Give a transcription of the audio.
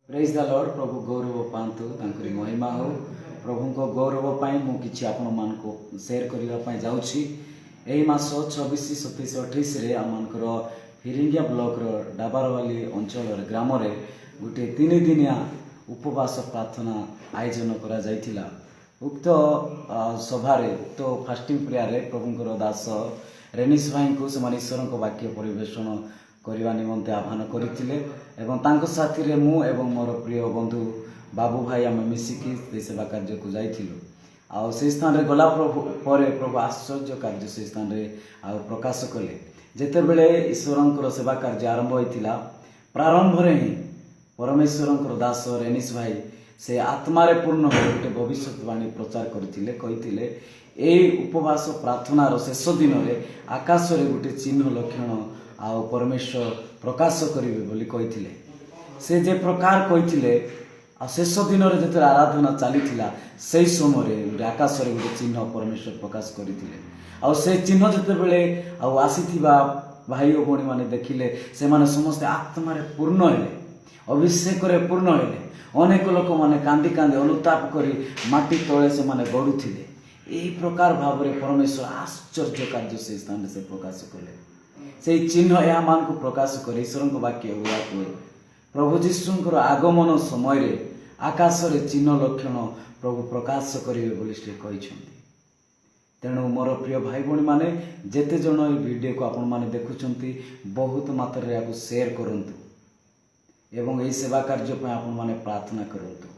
ପ୍ରେଜ୍ ଦ ଲର୍ଡ। ପ୍ରଭୁ ଗୌରବ ପାଆନ୍ତୁ, ତାଙ୍କରି ମହିମା ହଉ। ପ୍ରଭୁଙ୍କ ଗୌରବ ପାଇଁ ମୁଁ କିଛି ଆପଣମାନଙ୍କୁ ସେୟାର କରିବା ପାଇଁ ଯାଉଛି। ଏହି ମାସ 26, 27, 28ରେ ଆମମାନଙ୍କର ଫିରିଙ୍ଗିଆ ବ୍ଲକର ଡାବାରବାଲି ଅଞ୍ଚଳରେ ଗ୍ରାମରେ ଗୋଟିଏ 3 ଦିନିଆ ଉପବାସ ପ୍ରାର୍ଥନା ଆୟୋଜନ କରାଯାଇଥିଲା। ଉକ୍ତ ସଭାରେ, ଉକ୍ତ ଫାଷ୍ଟିଂ ପ୍ରେୟାରରେ ପ୍ରଭୁଙ୍କର ଦାସ ରେନିସ୍ ଭାଇଙ୍କୁ ସେମାନେ ଈଶ୍ୱରଙ୍କ ବାକ୍ୟ ପରିବେଷଣ କରିବା ନିମନ୍ତେ ଆହ୍ୱାନ କରିଥିଲେ ଏବଂ ତାଙ୍କ ସାଥିରେ ମୁଁ ଏବଂ ମୋର ପ୍ରିୟ ବନ୍ଧୁ ବାବୁ ଭାଇ ଆମେ ମିଶିକି ସେଇ ସେବା କାର୍ଯ୍ୟକୁ ଯାଇଥିଲୁ। ଆଉ ସେଇ ସ୍ଥାନରେ ଗଲା ପ୍ରଭୁ ପରେ ପ୍ରଭୁ ଆଶ୍ଚର୍ଯ୍ୟ କାର୍ଯ୍ୟ ସେଇ ସ୍ଥାନରେ ଆଉ ପ୍ରକାଶ କଲେ। ଯେତେବେଳେ ଈଶ୍ୱରଙ୍କର ସେବା କାର୍ଯ୍ୟ ଆରମ୍ଭ ହୋଇଥିଲା, ପ୍ରାରମ୍ଭରେ ହିଁ ପରମେଶ୍ୱରଙ୍କର ଦାସ ରେନିସ୍ ଭାଇ ସେ ଆତ୍ମାରେ ପୂର୍ଣ୍ଣ ହୋଇ ଗୋଟେ ଭବିଷ୍ୟତବାଣୀ ପ୍ରଚାର କରିଥିଲେ। କହିଥିଲେ, ଏଇ ଉପବାସ ପ୍ରାର୍ଥନାର ଶେଷ ଦିନରେ ଆକାଶରେ ଗୋଟେ ଚିହ୍ନ ଲକ୍ଷଣ ଆଉ ପରମେଶ୍ୱର ପ୍ରକାଶ କରିବେ ବୋଲି କହିଥିଲେ। ସେ ଯେ ପ୍ରକାର କହିଥିଲେ, ଆଉ ଶେଷ ଦିନରେ ଯେତେବେଳେ ଆରାଧନା ଚାଲିଥିଲା, ସେଇ ସମୟରେ ଗୋଟେ ଆକାଶରେ ଗୋଟେ ଚିହ୍ନ ପରମେଶ୍ୱର ପ୍ରକାଶ କରିଥିଲେ। ଆଉ ସେ ଚିହ୍ନ ଯେତେବେଳେ ଆଉ ଆସିଥିବା ଭାଇ ଓ ଭଉଣୀମାନେ ଦେଖିଲେ, ସେମାନେ ସମସ୍ତେ ଆତ୍ମାରେ ପୂର୍ଣ୍ଣ ହେଲେ, ଅଭିଷେକରେ ପୂର୍ଣ୍ଣ ହେଲେ। ଅନେକ ଲୋକମାନେ କାନ୍ଦି କାନ୍ଦି ଅନୁତାପ କରି ମାଟି ତଳେ ସେମାନେ ଗଡ଼ୁଥିଲେ। ଏହି ପ୍ରକାର ଭାବରେ ପରମେଶ୍ୱର ଆଶ୍ଚର୍ଯ୍ୟ କାର୍ଯ୍ୟ ସେଇ ସ୍ଥାନରେ ସେ ପ୍ରକାଶ କଲେ। ସେଇ ଚିହ୍ନ ଏହାମାନଙ୍କୁ ପ୍ରକାଶ କରି ଈଶ୍ୱରଙ୍କ ବାକ୍ୟ ଏହା କୁହେ, ପ୍ରଭୁ ଯୀଶୁଙ୍କର ଆଗମନ ସମୟରେ ଆକାଶରେ ଚିହ୍ନ ଲକ୍ଷଣ ପ୍ରଭୁ ପ୍ରକାଶ କରିବେ ବୋଲି ସେ କହିଛନ୍ତି। ତେଣୁ ମୋର ପ୍ରିୟ ଭାଇ ଭଉଣୀମାନେ, ଯେତେ ଜଣ ଏଇ ଭିଡ଼ିଓକୁ ଆପଣମାନେ ଦେଖୁଛନ୍ତି, ବହୁତ ମାତ୍ରାରେ ଏହାକୁ ସେୟାର କରନ୍ତୁ ଏବଂ ଏହି ସେବା କାର୍ଯ୍ୟ ପାଇଁ ଆପଣମାନେ ପ୍ରାର୍ଥନା କରନ୍ତୁ।